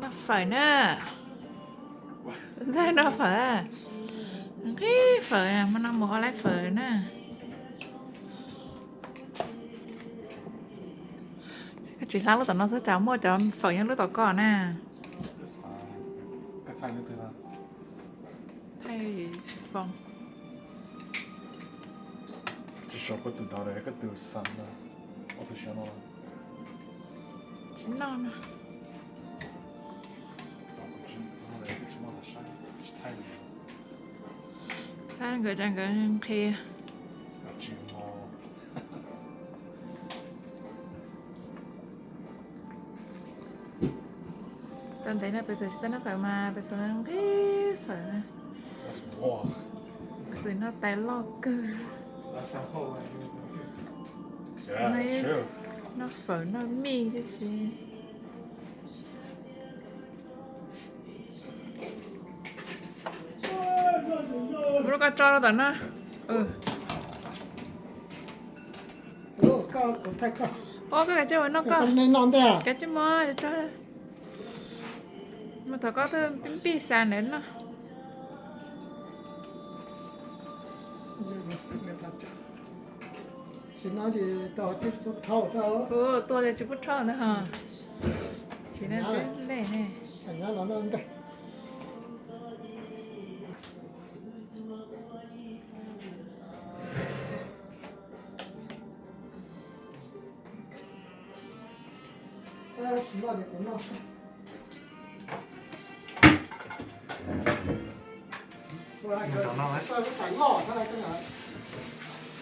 Noj fawm na. Ntxawg noj fawm. Nqhis fawm, hmo no mus ua laib fawm na. Koj tsis hlab lub tom no xwb, cas muaj cov fawm nyob lub tom koj na. Thaij foos. Tsis noj no. Thaij nkawd, nkawd nqhis. Tau ntev no peb txawm tsis tau noj fawm mas peb txawm nqhis fawm. Xwm no tais loj kawg. Noj fawm noj mij tib si. Muab rau koj tso rau tom no. Ua koj kav tsij ua noj koj. Kav tsij mus tso. Mus thov koj twb npij xa ntawd no. Tua tsis pub rhaub ntag ho. Chim no lej ne.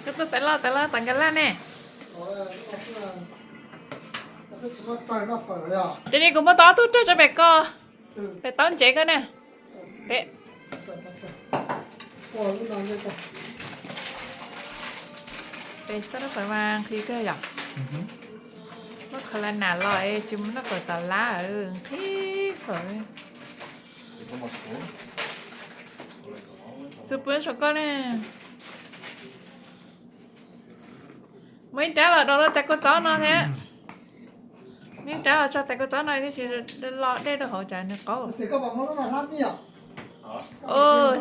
Koj tuaj tais loj tais loj tom nkawd laj ne. Ces ni kuv muab tau ob tug rag rau pem ko, pem taub ntsev ko na. Pem, pem tsis tau noj fawm mas nqhis kawg yom. Muab kho la nam los es tsis muab noj fawm tom lab, nqhis fawm. Xub pub saum koj ne. Muaj ib rab los rau lub tais kua txob no thiab. Muaj ib rab los tso tais kua txob no thiab tsis los dej rau hauv tsam nws qaub.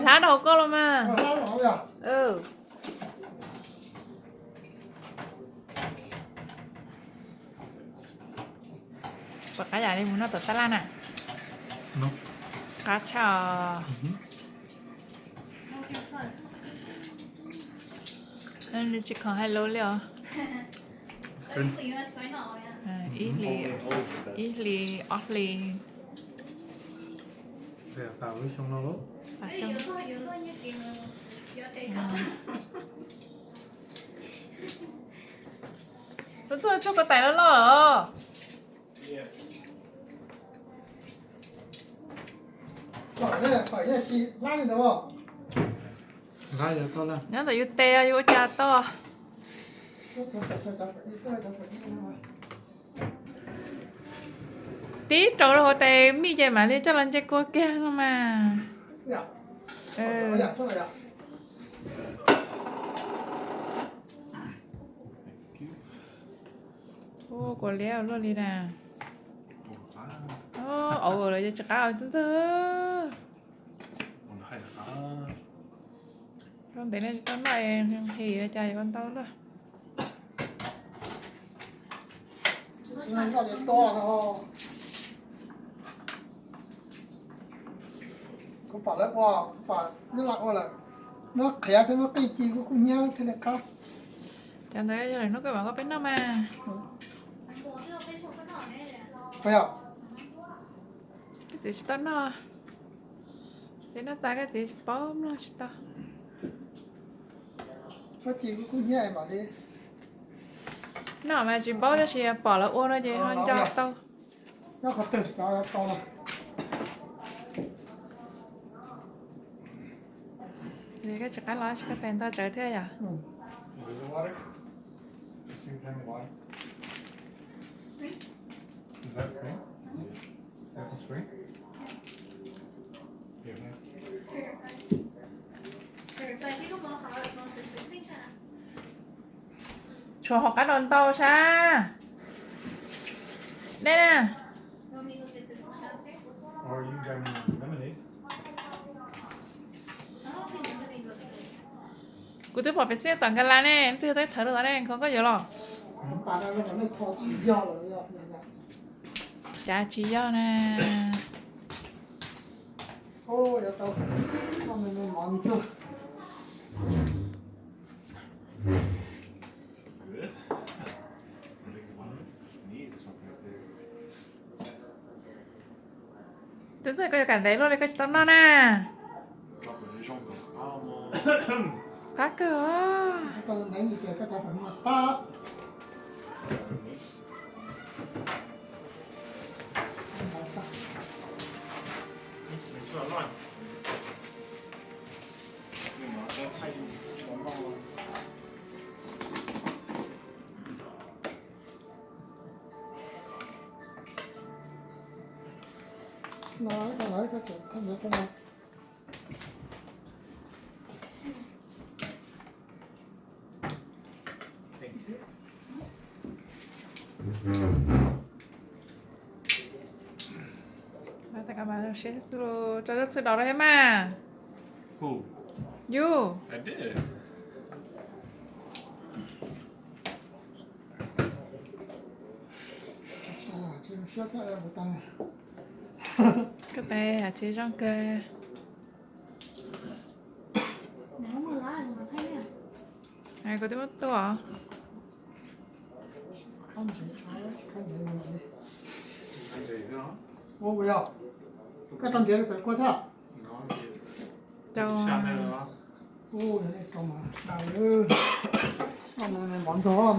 Hlab rau hauv koj los mas. Puas qab yam li mus noj tom tab laj na? Qab tshaj os. Nws tsis khoom hais lus li os. Ib hlis, ib hlis ob hlis. Lub txuj tsuag ko tais loj loj os. Nyob ntawm yus tes yus ua cas tau. Tib rau rau hauv tes mij ces mam li coj los ntse kua kiag no mas. Kua liab luaj li na. Auv lawm ces tsis qab ntxawg. Tau ntev no tsis tau noj, nqhis cas yuav ntau luaj. Kuv pom lawv ua, kuv pom nyob lawv ua lawm. Nyob qhiav thiab muab qij ci kuj kub hnyiab thiaj li qab. Cov ntawd yog lawm hnub koj mam ua peb noj mas. Koj txiv tsis tau noj. Txiv noj tas koj txiv tsis paub, noj tsis tau. Noj mas tsis paub tab sis pom lawv ua no ces ho nco tau. Koj tsis qab los tsis koj tes ntog tsawv thiab yom? Tshuav hauv qab los ntau sab. Dej na. Kuv twb pom pem xwb tom nkas las ne, twb yog tab thawv rau tod ne, kho koj yuav los. Cas tsis yog na. Tub Ntxawg, koj yuav kam ntev luaj li koj tsis tau noj na. Qab kawg os. Tso zaub txhwb dos rau thiab mas. Yus. Koj tes hais tsis zoo kawg. Kuv twb muab tua. Koj tau ntiav pem kua thiab. Rau. Mov ntog.